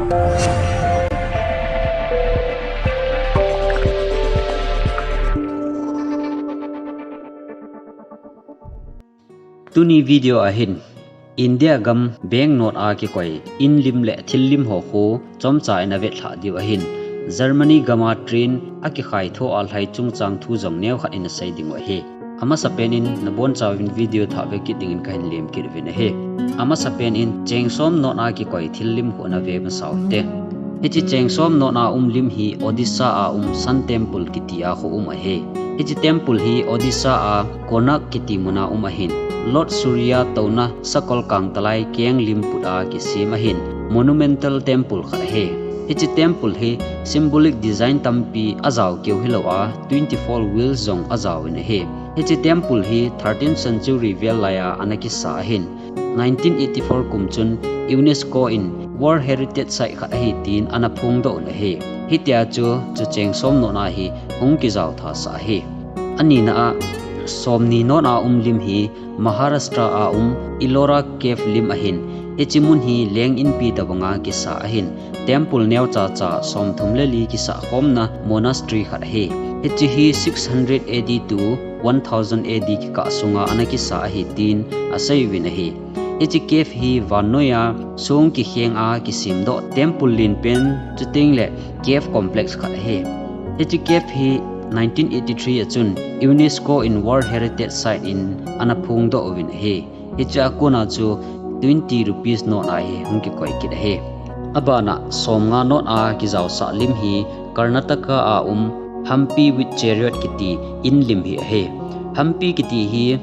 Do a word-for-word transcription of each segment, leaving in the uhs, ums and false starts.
Tuni video a hin India gam bank note a kikoi in lim le thil lim ho khu chomcha in a vetlhah diu ahin, Germany gam a train a kikhai tho a lhai chungchang thu jong neo khat in a sei ding u ahi. Amasa pen in na boncha uvin video thah ve kit ding in ka hin lem kit uvin ahi. Amasa pen in cheng som note a kikoi thil lim khu na ve masa u hite. Hiche cheng som note a um lim hi Odisha a um Sun Temple kiti a khu um ahi. Hiche temple hi Odisha a Konark kiti mun a um ahin, Lord Surya touna sakol kangtalai keng lim put a kisem ahin, monumental temple khat ahi. Hiche temple hi symbolic design tampi a jao keu hilou a, twenty-four wheels jong a jao in ahi. Hiche temple hi thirteenth century vel lai a ana kisa ahin, nineteen eighty-four kum chun UNESCO in World Heritage Site khat ahi tin ana phongdoh un ahi. Hitia chu chu cheng som note a hi hung kijao thasah ahi. Anina a, somni note a um lim hi Maharashtra a um Ellora Cave lim ahin, hiche mun hi leng inpi tobanga kisa ahin, temple neocha cha somthum le li kisah khomna monastery khat ahi. Hiche hi six hundred A D to one thousand A D kikah sunga ana kisa ahi tin a sei uvin ahi. Hiche cave hi vannoiya song kikheng a kisemdoh temple lenpen chuteng le cave complex khat ahi. Hiche cave hi nineteen eighty-three a chun UNESCO in World Heritage Site in ana phongdoh uvin ahi. Hiche a kona chu twenty rupees note a hi hung kikoi kit ahi. Abana somnga note a kijaosah lim hi Karnataka a um Hampi with Chariot kiti in lim hi ahi. Hampi kiti hi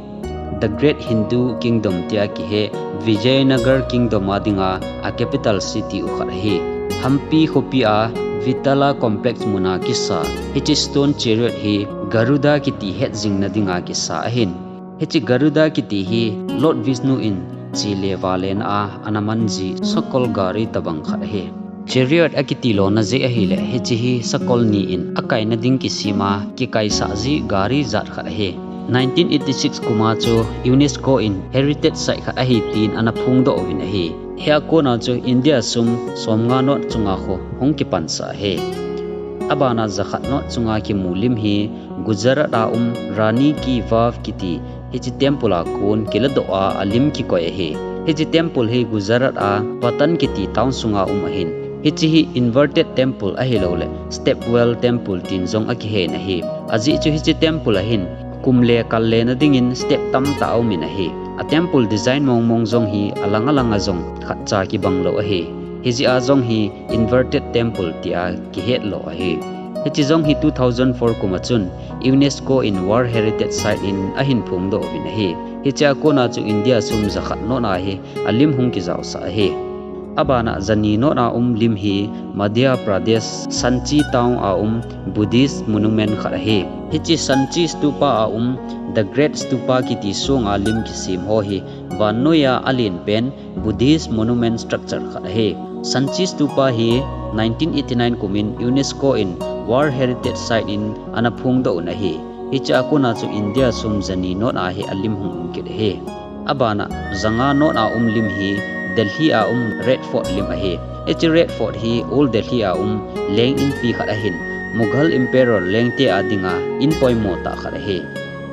The Great Hindu Kingdom tia kihe Vijayanagar Kingdom a dinga a capital city u khat ahi. Hampi khopi a Vitala Complex muna kisa hiche stone chariot hi Garuda kiti hetjingna dinga kisa ahin. Hiche Garuda kiti hi Lord Vishnu in chele valena a ana manji sakol gari tobang khat ahi. Chariot akiti lona jeh ahile hiche hi sakol ni in akaina ding kisem a kikaisah ji gari jat khat ahi. Nineteen eighty-six kum a chu UNESCO in Heritage Site khat ahi tin ana phongdoh uvin ahi. Hia kona chu India sum somnga note chunga khu hung kipansah ahi. Abana jakhat note chunga kimu lim hi Gujarat a um Rani Ki Vav kiti hiche temple a kon kiladoh a alim kikoi ahi. Hiche temple hi Gujarat a Patan kiti town sunga um ahin. Hiche hi inverted temple ahilouleh step well temple tin jong akihen ahi. Ajeh chu hiche temple a hin kum le kal lena dingin step tamtah aumin ahi. A temple design mongmong jong hi alang alanga jong khatcha kibang lou ahi. Hijeh a jong hi inverted temple tia kihet lou ahi. Hiche jong hi two thousand four kum a chun UNESCO in World Heritage Site in ahin phongdoh uvin ahi. Hiche a kona chu India sum jakhat note a hi alim hung kijaosah ahi. Abana jani note a um lim hi Madhya Pradesh Sanchi town a um Buddhist monument khat ahi. Hiche Sanchi Stupa a um The Great Stupa kiti song a lim kisem ho hi vannoiya alenpen Buddhist monument structure khat ahi. Sanchi Stupa hi nineteen eighty-nine kumin UNESCO in World Heritage Site in ana phongdoh un ahi. Hiche a kona chu India sum jani note a hi alim hung um kit ahi. Abana janga note a um lim hi Delhi a um Red Fort lim ahi. Hiche Red Fort hi Old Delhi a um leng inpi khat ahin, Mughal Emperor lengte a dinga in poimo tah khat ahi.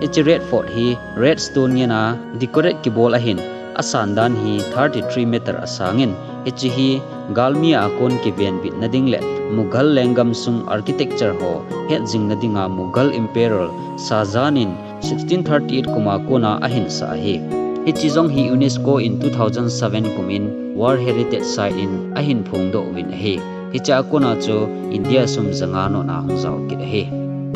Hiche Red Fort hi red stone ngena decorate kibol ahin, asan dan hi thirty-three meter asangin, hiche hi galmi a kon kivenbitna ding le Mughal lenggam sung architecture ho hetjingna dinga Mughal Emperor Shah Jahan in sixteen thirty-eight kum a kona ahin sah ahi. Hiche jong hi UNESCO in two thousand seven kumin World Heritage Site in ahin phongdoh uvin ahi. Hiche a kona chu India sum janga note a hung jao kit ahi.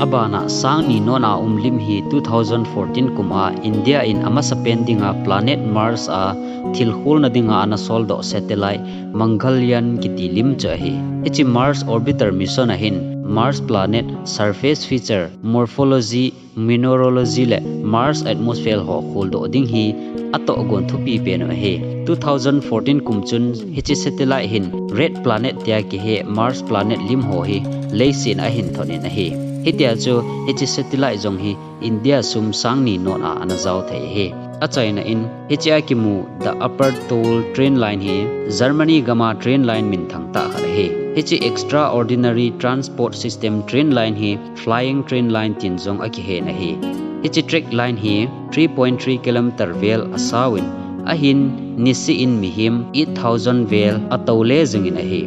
Abana sangni note a um lim hi two thousand fourteen kum a India in amasapen dinga planet Mars a thil kholna dinga ana soldoh satellite Mangalyaan kiti lim chu ahi. Hiche Mars Orbiter Mission a hin Mars planet surface feature, morphology, mineralogy le Mars atmosphere ho kholdoh ding hi atohgon thupi pen u ahi. Two thousand fourteen kum chun hiche satellite hin red planet tia kihe Mars planet lim ho hi leiset a ahin thot in ahi. Hitia chu hiche satellite jong hi India sum sangni note a ana jao thei ahi. Achaina in, hiche a kimu The Upper Toll train line hi Germany gam a train line minthang tah khat ahi. Hiche extraordinary transport system train line hi flying train line tin jong akihen ahi. Hiche track line hi three point three kilometer vel asao in, ahin niseh in mihem eight thousand vel atou le jing in ahi.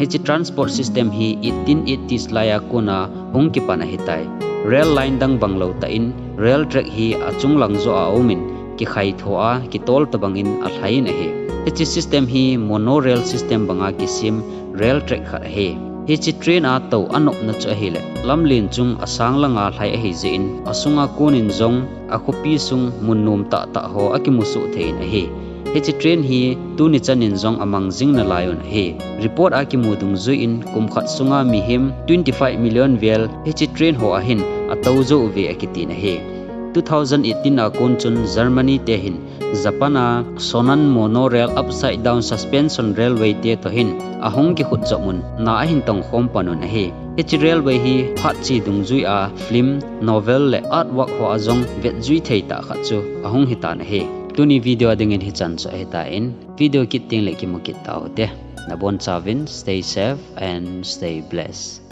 Hiche transport system hi eighteen eighties lai a kon a hung kipan ahitai. Rail line dang bang lou tah in rail track hi achung lang joh a um in, kikhai tho a kitol tabang in alhai in ahi. Hiche system hi monorail system bang a kisem rail track khat ahi. Hiche train a tou anopna chu ahile, lamlen chung asang lang a lhai ahi jeh in, asung a kon in jong akhopi sung mun nom tah tah ho akimu soh thei in ahi. Hiche train hi tuni chan in jong amang jing nalai un ahi. Report a kimu dungjui in kum khat sung a mihem twenty five million vel hiche train ho a hin atou jou uve akitin ahi. Two thousand eighteen a kon chun Germany te hin Japan a Sonan monorail upside down suspension railway te toh hin ahung kikhut jop un na ahin tong khom pan un ahi. Hiche railway hi phat che dungjui a film, novel le artwork ho a jong vetjui thei tah khat chu ahung hitan ahi. Tuni video a dingin hichan chu ahitan, video kit teng le kimu kit tau hite. Nabonchauvin stay safe and stay blessed.